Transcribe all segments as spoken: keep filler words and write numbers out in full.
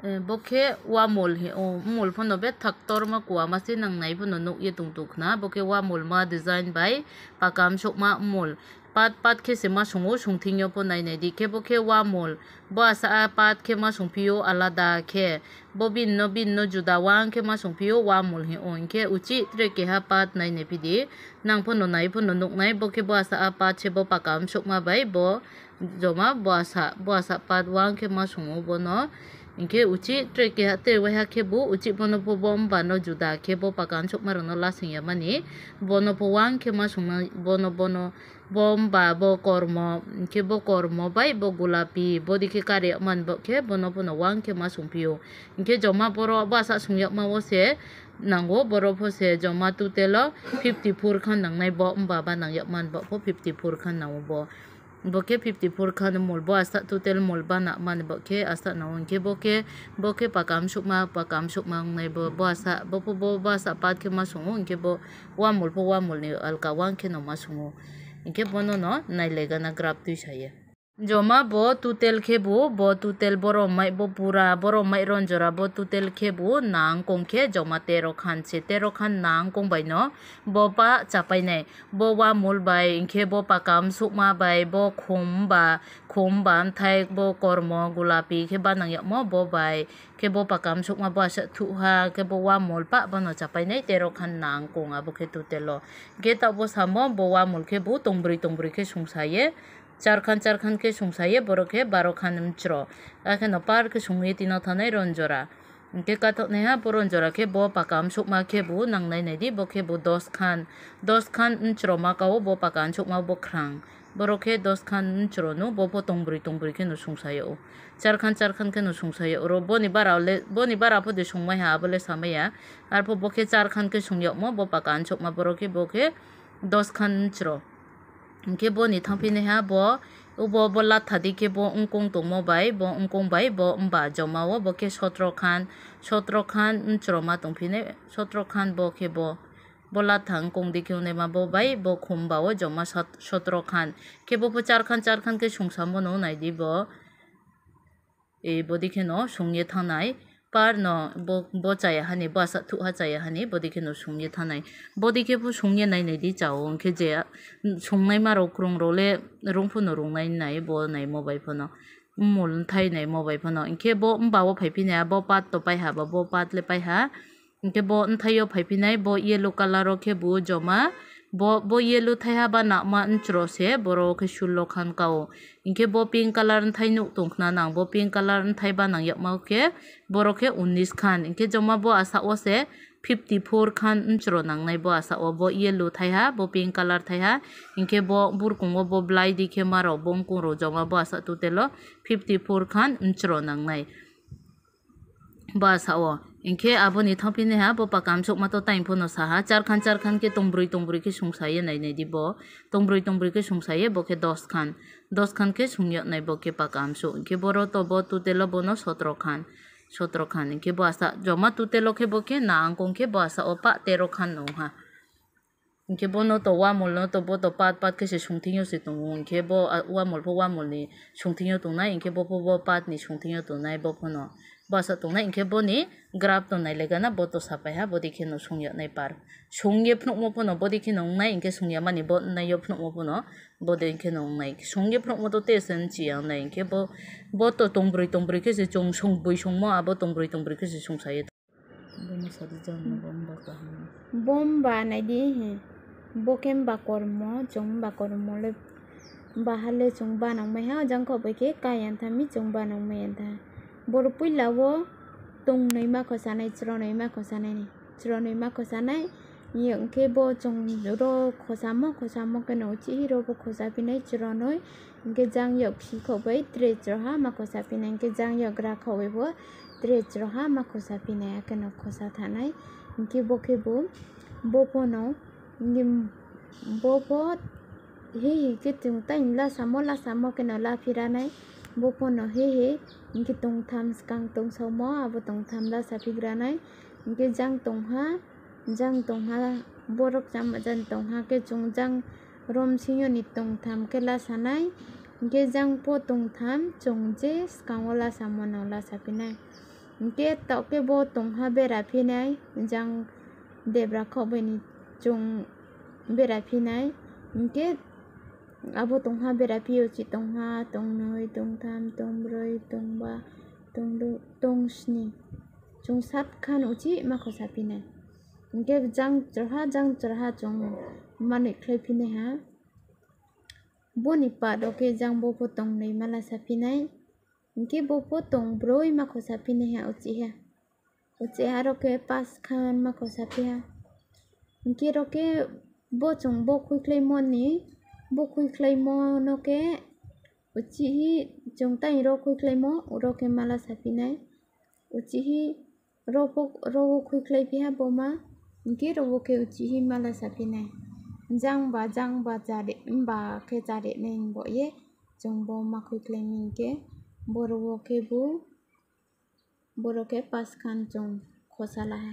Eh, bo khe wamul hi-, o, wamul phano bethak torma kuama se nang nai phano nuk ye tong tong khna. Bo khe wamul ma design bai pakam sukma wamul. Pat pat khe se ma sungo, sungthing yo pho nai nai di. Khe bo khe wamul. Bo asa a pat khe ma sungphio alada khe. Bo binno binno juda wang khe ma sungphio wamul hi-, o, hinkhe uchi tre keha pat nai nai phidi. Nang phano nai phano nuk nai. Bo khe bo asa a pat se bo pakam sukma bai bo joma bo asa, bo asa pat wang khe ma sungo bono. Hinkhe uchi tre keha, tre waiha khe bo uchi bono bo, bo wmba no juda khe bo pakam sukma rokno lasing ya mani. Bono bo wang khe ma sungna, bono, bono, bo wmba bo kormo, hinkhe bo kormo bai bo gulapi, bo dikhe kari man bo khe bono bono wang khe ma sungphio. Hinkhe joma boro bo asa sung yakma o se nango, boro pho se joma total o fifty four khan nang nai bo wmba ba nang yak man bo pho fifty four khan nango bo. Bo khe fifty four khan mol bo asa total mol ba na mani bo khe asa nango. Hinkhe bo khe, bo khe pakam sukma, pakam sukma wng nai bo, bo asa, bo pho bo, bo asa pat khe ma sungo, hinkhe bo wamul pho wamul ni alka wang khe no ma sungo. Hinkhe bono no nai lega na graph twi sa ye. Joma bo total khe bo, bo total borom mai bo pura, borom mai ron jora bo total khe bo nang kong khe joma tero khan se, tero khan nang kong bai no bo ba chapai nai. Bo wamul bai, hinkhe bo pakam sukma bai, bo khum ba, khum ba, bthai bo kormo, gulapi khe ba nang yakmo bo bai, khe bo pakam sukma bo asa thuha, khe bo wamul pa bono chapai nai, tero khan nang kong abo khe total o. Khe ta bo samo bo wamul khe bo tongbrwi tongbrwi khe sung sa ye, char khan char khan khe sung sa ye, borok khe baro khan mchro. Akhe no par khe sung ye tino thanai ron jora. Hinkhe katok naiha bo ron jora khe bo pakam sukma khe bo nang nai nai di, bo khe bo dos khan, dos khan mchro ma ka o bo pakam sukma bo khrang. Borok khe dos khan mchro no, bo pho tongbrwi tongbrwi khe no sung sa ya o. Char khan char khan khe no sung sa ya oro. Boni bara le, boni bara pho de sung mai ha, abo le sa mai ya. Arpho bo khe char khan khe sung yakmo, bo pakam sukma borok khe bo khe dos khan mchro. Hinkhe boni thangphinaiha bo, ubo bo latha di khe bo wngkong tongmo bai, bo wngkong bai, bo wmba joma o, bo khe sotro khan, sotro khan mchro ma tongphinai, sotro khan bo khe bo, bo latha wngkong di khe wngnai ma bo bai, bo khum ba o joma sot-, sotro khan. Khe bo pho char khan, char khan khe sung samo no nai di bo. E, bodi kheno sungye thangnai, par no bo, bo chaya hani, bo asa thuha chaya hani, bodi kheno sungye thangnai. Bodi khe bo sungye nai nai di chao, hwnkhe je, mm, sungnai ma rok krung rok le rung phano rung nai nai, bo nai mobile phano, mol thai nai mobile phano. Hwnkhe bo wmba o phai phi nai, bo pat to pai ha, bo, bo pat le pai ha. Hwnkhe bo bwthaio phai phinai, bo yellow colour o khe bo joma, bo, bo yellow thaiha ba nangma nchro se, borok khe sullo khan kao. Hwnkhe bo pink colour bwthai nuk tong khna nang, bo pink colour bwthai ba nang yakma khe borok khe unnis khan. Hwnkhe joma bo asa o se fifty four khan nchro nangnai bo asa o, bo yellow thaiha, bo pink colour thaiha. Hwnkhe bo burkungo bo blai di khe ma rok, bo wngkung rok joma bo asa total o fifty four khan nchro nangnai. Bo asa o. Hwnkhe aboni thopinaiha bo pakam sukma to time phano saha. Char khan char khan khe tongbrwi tongbrwi khe sungsa ye nai nai di bo. Tongbrwi tongbrwi khe sungsa ye bo khe dos khan. Dos khan khe sung yaknai bo khe pakam suk. Hwnkhe boro to bo total o bono sotro khan. Sotro khan. Hwnkhe bo asa joma total o khe bo khe na angkong khe bo asa o pa tero khan no ha. Hwnkhe bono to wamol no to bo to pat pat khe se sungthing yo se tongo, hwnkhe bo, ah, wamol pho wamol ni sungthing yo tongnai, hwnkhe bo pho bo pat ni sungthing yo tongnai, bo pho no basa tongnai, hwnkhe boni graph to nai le gana bo to sapai ha, bodi kheno sung yaknai par. Sung ye phunukmo pho no bodi kheno wngnai, hwnkhe sung ya mani bo wngnai yo phunukmo pho no bodi kheno wngnai. Sung ye phunukmo to tei se nchi ya wngnai, hwnkhe bo, bo to tongbrwi tongbrwi khe se chung sung bui sungmo abo tongbrwi tongbrwi khe se sung sa ye. Bono sadi jang no bo wmba kaham. Bo wmba nai di he. Bo khe wmba kormo, chwng wmba kormo le baha le chwng banang mai ha, o jang kho bai khe kai yang tha mi chwng banang mai yang tha. Boro puila o tongnwi ma khosa nai, chwronwi ma khosa nai ni. Chwronwi ma khosa nai, yeng khe bo chwng ro khosa mo, khosa mo khe no uchi hi ro bo khosa phi nai chwronwi. Hwnkhe jang yok khi khok bai tre chwraha ma khosa phinai, hwnkhe jang yok gra khok bai bo tre chwraha ma khosa phinai, hakheno khosa thanai. Hwnkhe bo khe bo, bo phono, hwnkhe bo pho he he khe chwng tei lasamo, lasamo kheno laphiranai. Bo phono he he, hwnkhe tongtham swkang tongsaomo, abo tongtham lasa phigranai. Hwnkhe jang tongha, jang tongha, borok chama jani tongha khe chwng jang rom singyo ni tongtham khe lasanai, Hinkhe jang po tongtham chwng je swkango lasa mano lasa phinai. Hinkhe tokhe bo tongha bera phinai, jang debra khokbaini chwng bera phinai. Hinkhe abo tongha bera phio chi tongha, tongnwi, tongtham, tongbrwi, tongba, tongdu-, tongsni. Chwng sat khan uchi ma khosa phinai. Hinkhe jang chwraha, jang chwraha chwng manwi khlai phinai ha. Boni pat rok khe jang bo po tongnwi ma lasa phinai. Hinkhe bo po tongbrwi ma khosa phinai ha uchi ha. Uchi ha rok khe pas khan ma khosa phiha. Hinkhe rok khe bo chwng bo khuikhlaimoni, bo khuikhlaimono khe uchi hi chwng tai rok khuikhlaimo, rok khe ma lasa phinai. Uchi hi Robo, robo khuikhlai phiha boma, hinkhe robo khe uchi hi ma lasa phinai. Jang ba, jang ba chare, wngba khe chare nai wngbo ye, chwng bo ma khuikhlai mi hinkhe, borok bo khe bo, borok khe pas khan chwng khosa laha.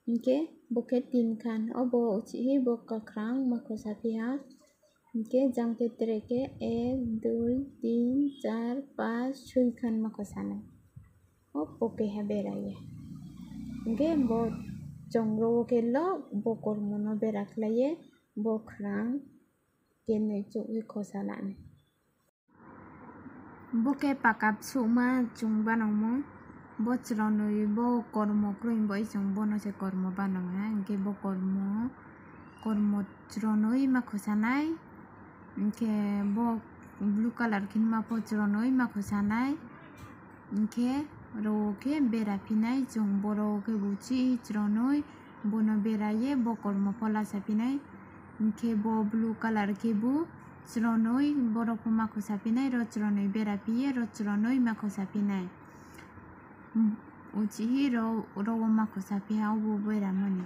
Hinkhe bo khe tin khan, obo uchi hi bo kwkhwrang ma khosa phiha. Hinkhe jang khe tere khe ek, dui, tin, char, pas, swi khan ma khosa nai. O po keha bera ye. Hinkhe bo chwng rogo khe lok bo kormo no bera khlai ye, bo khwrang kenwi chukwi khosa lanai. Bo khe pakap sukma chwng banangmo, bo chwrawnwi bo kormo kwrwi wngbo chwng bono se kormo banangha, hinkhe bo kormo, kormo chwrawnwi ma khosanai, hinkhe bo blue colour khe ma po chwrawnwi ma khosanai. Hinkhe rok khe bera phinai chwng, borok khe buchi chwrawnwi bono bera ye bo kormo phola sa phinai. Hinkhe bo blue colour khe bo chwrawnwi borok pho ma khosa phinai, ro chwrawnwi bera phiye ro chwrawnwi ma khosa phinai. Uchi hi ro, ro o ma khosa phiha obo bera mani.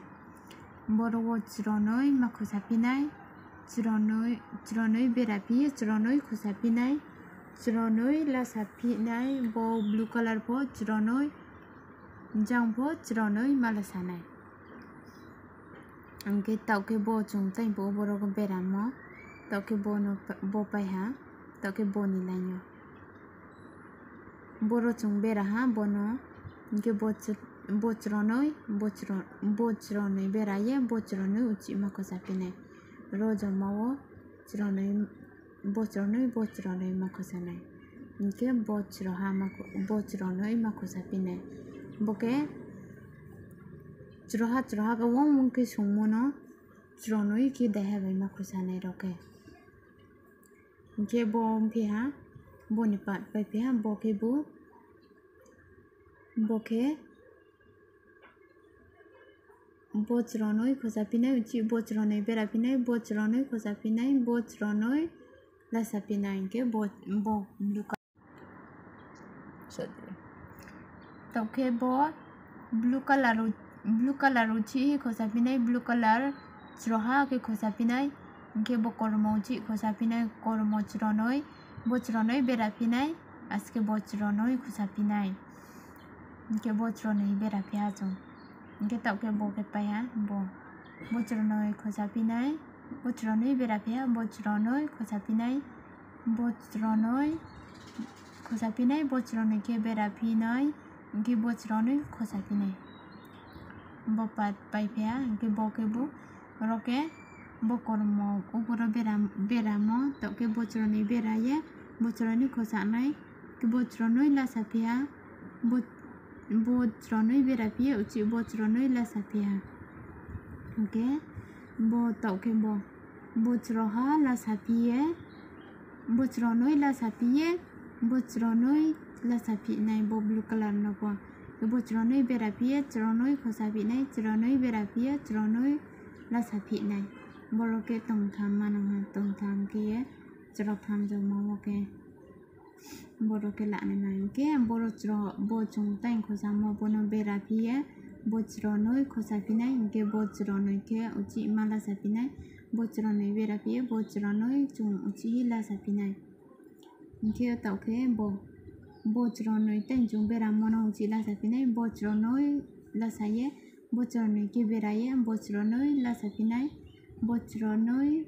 Borok o chwrawnwi ma khosa phinai, chwrawnwi, chwrawnwi bera phiye, chwrawnwi khosa phinai, chwrawnwi lasa phinai, bo blue colour bo chwrawnwi, jang bo chwrawnwi ma lasa nai. Hinkhe tokhe bo chwng tei bo borok beramo, tokhe bono, bo paiha, tokhe boni lainw. Boro chwng bera ha bono, hinkhe bo chwr-, bo chwrawnwi, bo chwra-, bo chwrawnwi bera ye, bo chwrawnwi uchi ma khosa phinai. Ro joma o chwrawnwi, bo chwrawnwi, bo chwrawnwi ma khosa nai. Hinkhe bo chwraha ma kho-, bo chwrawnwi ma khosa phinai. Bo khe chwraha, chwraha khe wng wng khe songmano chwrawnwi khe daiha bai ma khosa nai rok khe. Hinkhe bo wngphi ha, boni pat pai phi ha, bo khe bo, bo khe bo chwrawnwi khosa phinai, uchi bo chwrawnwi bera phinai, bo chwrawnwi khosa phinai, bo chwrawnwi lasa phinai, hinkhe bo, bo blue colour. Tokhe bo blue colour, blue colour uchi hi khosa phinai, blue colour chwraha khe khosa phinai, hinkhe bo kormo uchi khosa phinai, kormo chwrawnwi, bo chwrawnwi bera phinai, aske bo chwrawnwi khosa phinai, hinkhe bo chwrawnwi bera phiya chwng. Hinkhe tokhe bo khe paiha bo. Bo chwrawnwi khosa phinai, bo chwrawnwi bera phiya, bo chwrawnwi khosa phinai, bo chwrawnwi khosa phinai, bo chwrawnwi khe bera phinai, hinkhe bo chwrawnwi khosa phinai. Bo pat pai phiya, hinkhe bo khe bo, oro khe bo kormo, uboro bera, beramo, tokhe bo chwrawnwi bera ye, bo chwrawnwi khosa nai, bo chwrawnwi lasa phiya, bo, bo chwrawnwi bera phiye, uchi bo chwrawnwi lasa phiya. Hinkhe bo tokhe bo, bo chwraha lasa phiye, bo chwrawnwi lasa phiye, bo chwrawnwi lasa phinai bo blue colour no bo. Bo chwrawnwi bera phiye, chwrawnwi khosa phinai, chwrawnwi bera phiye, chwrawnwi lasa phinai. Borok khe tongtham mano ha, tongtham khe ye chwratham joma o khe. Borok khe lana nai hinkhe, borok chwra-, bo chwng tai khosamo bono bera phiye, bo chwrawnwi khosa phinai hinkhe, bo chwrawnwi khe uchi ma lasa phinai, bo chwrawnwi bera phiye, bo chwrawnwi chwng uchi lasa phinai. Hinkhe tokhe bo, bo chwrawnwi tai chwng bera mono uchi lasa phinai, bo chwrawnwi lasa ye, bo chwrawnwi khe bera ye, bo chwrawnwi lasa phinai, bo chwrawnwi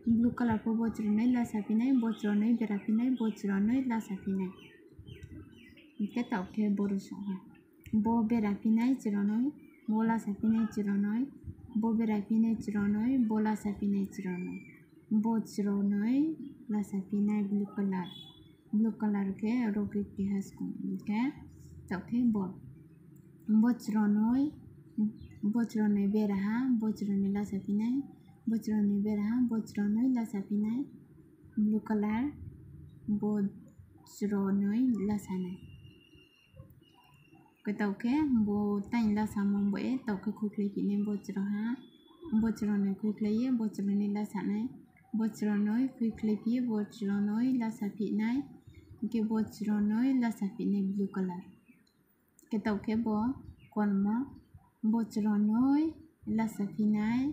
Blue color khe bo chwrwnwi lasa phinai, bo chwrwnwi bera phinai, bo chwrwnwi lasa phinai. Hwnkhe taukhe bo rwsong ha. Bo bera phinai chwrwnwi, bo lasa phinai chwrwnwi, bo bera phinai chwrwnwi, bo lasa phinai chwrwnwi. Bo chwrwnwi lasa phinai blue color. Blue color khe rogwi keha sukung. Hwnkhe taukhe bo. Bo chwrwnwi, bo chwrwnwi bera ha, bo chwrwnwi lasa phinai, bo chwrwnwi bera ha, bo chwrwnwi lasa phinai, blue color, bo chwrwnwi lasa nai. Kwtaukhe bo taini lasa mung bo e, taukhe khuikhlai phinai bo chwrwha, bo chwrwnwi khuikhlai ye, bo chwrwnwi lasa nai, bo chwrwnwi khuikhlai phi ye, bo chwrwnwi lasa phinai, hwnkhe bo chwrwnwi lasa phinai blue color. Kwtaukhe bo kormo, bo chwrwnwi lasa phinai,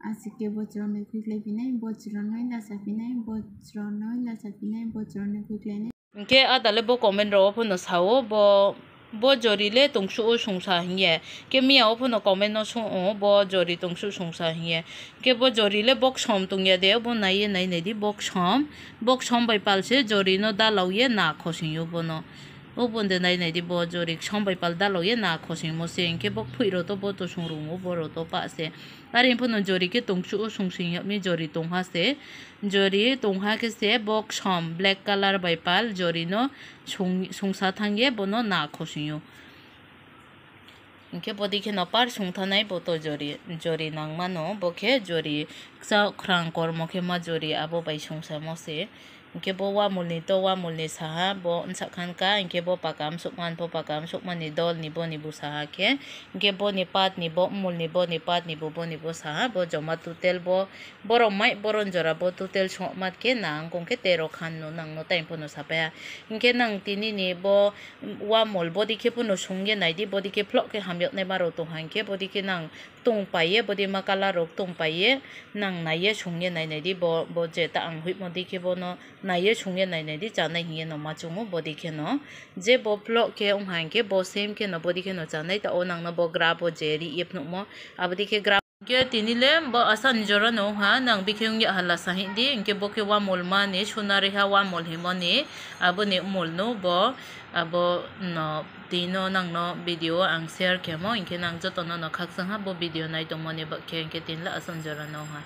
aswk khe bo chwrwnwi khuikhlai phinai, bo chwrwnwi lasa phinai, bo chwrwnwi lasa phinai, bo chwrwnwi khuikhlai nai. Hwnkhe adale bo comment rok phano sao, bo, bo jori le tongsuo sungsa hingye, khe miya o phano comment no sung o, bo jori tongsuo sungsa hingye, khe bo jori le boksom tongya de, bo naiye nai nai di boksom, boksom bai pal se jori no dalao ye na khosing o bono. O bonde nai nai di bo jori som bai pal dalok ye na khosing mo se, hwnkhe bo phui rok to bo to sung rung o, bo rok to pa se. Are phano jori khe tongsu o sung sing yag mi jori tongha se. Jori tongha khe se boksom black color bai pal jori no sung, sungsa thang ye bono na khosing o. Hwnkhe bodi kheno par sungthanai bo to jori, jori nangmano, bo khe jori kchak khrang kormo khe ma jori abo bai sungsamo se. Hwnkhe bo wamulni to wamulni saha bo wngsa khan ka, hwnkhe bo paka amsukmani bo paka amsukmani dolni boni bo saha khe, hwnkhe boni patni bo wmulni boni patni bo boni bo saha bo joma total bo borok mai boron jora bo total songmat khe nang kong khe tero khan no nang no time phano sapaiha. Hwnkhe nang tini ni bo wamol bodi khe phano sung ye nai di, bodi khe phlok khe hamyaknai ma rok tong hai khe, bodi khe nang tong pai ye, bodi ma colour rok tong pai ye, nang nai ye sung ye nai nai di, bo, bo je ta ang huimo di khe bono nai ye sung ye nai nai di, chanai hing ye no ma chungo bodi khe no. Je bo phlok khe wng hai khe bo same khe no bodi khe no chanai, ta o nang no bo gra bo je ri ye phnuhmo, abo di khe gra. Hwnkhe tini le bo asani jora no wngha, nang bikhe wngya hala sa hidi, hwnkhe bo khe wamol mani, suna reha wamol himoni, aboni wmol no bo, abo no tini no nang no video o ang share khemo, hwnkhe nang joto no no khakchang ha bo video nai tongmani bagkhe, hwnkhe tini le asani jora no wngha.